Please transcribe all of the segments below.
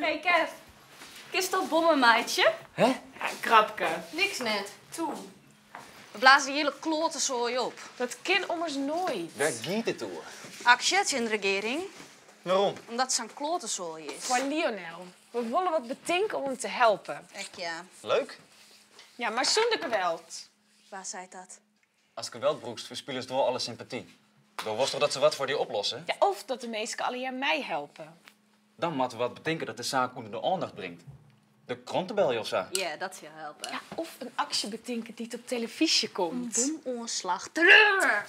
Hey Kev, kinst dat bommen meitsje? Hè? Ja, grapke. Niks net. Toe. We blaze de hiele kloatesoai op. Dat kin ommers noait. Wêr giet it oer? Aksje tsjin de regearing. Wêrom? Omdat it sa'n kloatesoai is. Foar Lionel. We wolle wat betinke om him te helpen. Ek ja. Leuk. Ja, mar sûnder geweld. Wa seit dat? Ast geweld brûkst, ferspilest wol alle sympaty. Do wolst toch dat se wat foar dy oplosse? Ja, of dat de minsken allegear meihelpe. Dan moatte we wat betinke dat de saak ûnder de oandacht bringt. De krante belje of sa. Ja, dat sil helpe. Ja, of in aksje betinke dy't op telefyzje komt. In bomoanslach. Terreur!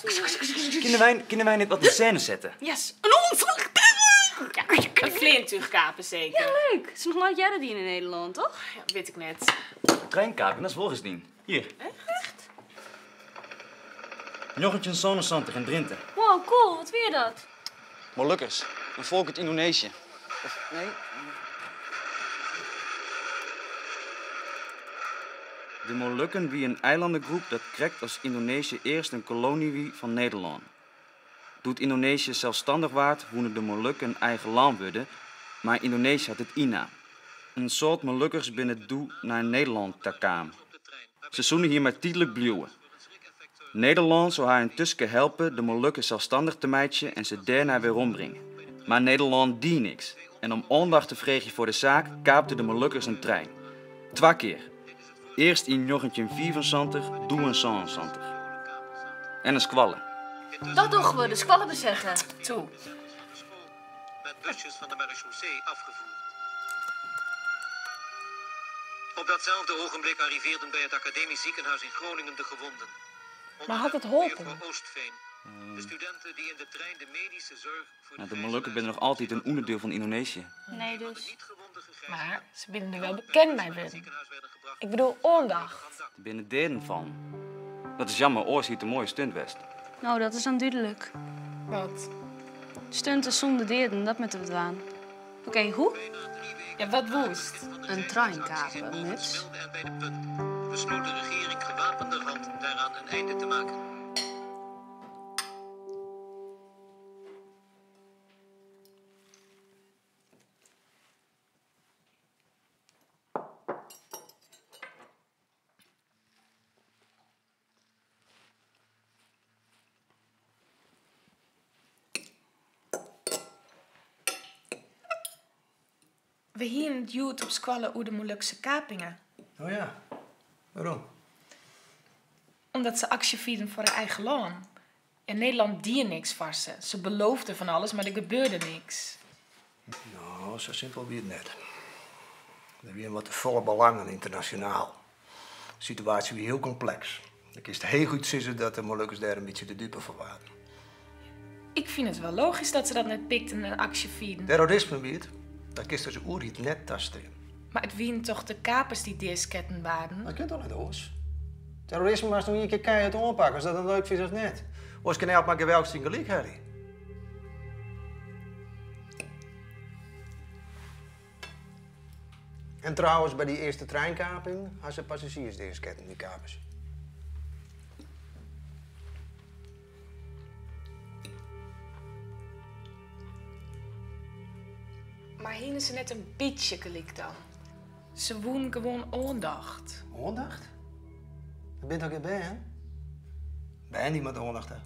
Kinne wy, kinne wy net wat yn sêne sette? Yes, in oanslach! Terreur! Ja, in fleantúch kape seker. Ja, leuk. Is noch noait earder dien yn Nederlân, toch? Ja, wit ik net. Treinkaping, dat is wol ris dien. Hjir. Echt? 1977 yn Drinte. Wow, cool. Wat wie dat? Molukkers, in folk út Yndoneesje. Of nee? De Molukken wie in eilannegroep dat krekt as Yndoneesje earst in kolony wie fan Nederlân. Doe't Yndoneesje selsstannich waard, woene de Molukken eigen lân wurde, mar Yndoneesje hat it ynnaam. In soad Molukkers binne doe nei Nederlân ta kaam. Se soene hjir mar tydlik bliuwe. Nederlân soe har yntusken helpe de Molukken selsstannich te meitsjen en se dêrnei werombringe. Mar Nederlân die niks en om oandacht te freegjen foar de saak kaapten de Molukkers in trein. Twa kear. Earst yn 1975, doe yn 77. En in skoalle. Dat dogge we, de skoalle besette. Toe. Met busjes van de marechaussee afgevoerd. Op datzelfde ogenblik arriveerden bij het Academisch Ziekenhuis in Groningen de gewonden. Maar hat it holpen? Oostveen. De studenten die in de trein de medische zorg voor Nou, de Molukken binne noch altyd in ûnderdiel fan Yndoneesje. Nee dus. Mar se binne der wel bekend mei wurden. Ik bedoel, oandacht. Der binne deaden fallen. Dat is jammer, oars hie it in moaie stunt west. No, dat is dan dúdlik. Wat? Stunten sûnder deaden, dat moatte we dwaan. Oké, hoe? Ja, wat woest? In trein kape, muts. Besloot de regering gewapenderhand daaraan een einde te maken. We hienen it hjoed op skoalle oer de Molukse kapingen. Oh ja, wêrom? Omdat se aksje fierden foar har eigen lân. En Nederlân die niks foar se. Se beloofden fan alles, mar der gebeurde niks. No, sa simpel wie it net. Der wienen wat te folle belangen ynternasjonaal. De situaasje wie hiel kompleks. Dan kinst heechút sizze dat de Molukkers dêr in bytsje de dupe fan waarden. Ik fyn it wol logysk dat se dat net pikten en aksje fierden. Terrorisme wie it. Dat kinst as oerheid net tastean. Mar it wienen toch de kapers dy't deasketten waarden? Dat kin toch net oars? Terrorisme moatst no ien kear keihard oanpakke, oftst dat dan leuk fynst of net. Oars kin elk mar geweld syn gelyk helje. En trouwens, by dy earste treinkaping ha se passazjiers deasketten, dy kapers. Mar hiene se net in bytsje gelyk dan? Se woenen gewoan oandacht. Oandacht? Dat binne toch gjin bern? Bern dy moatte oandacht ha.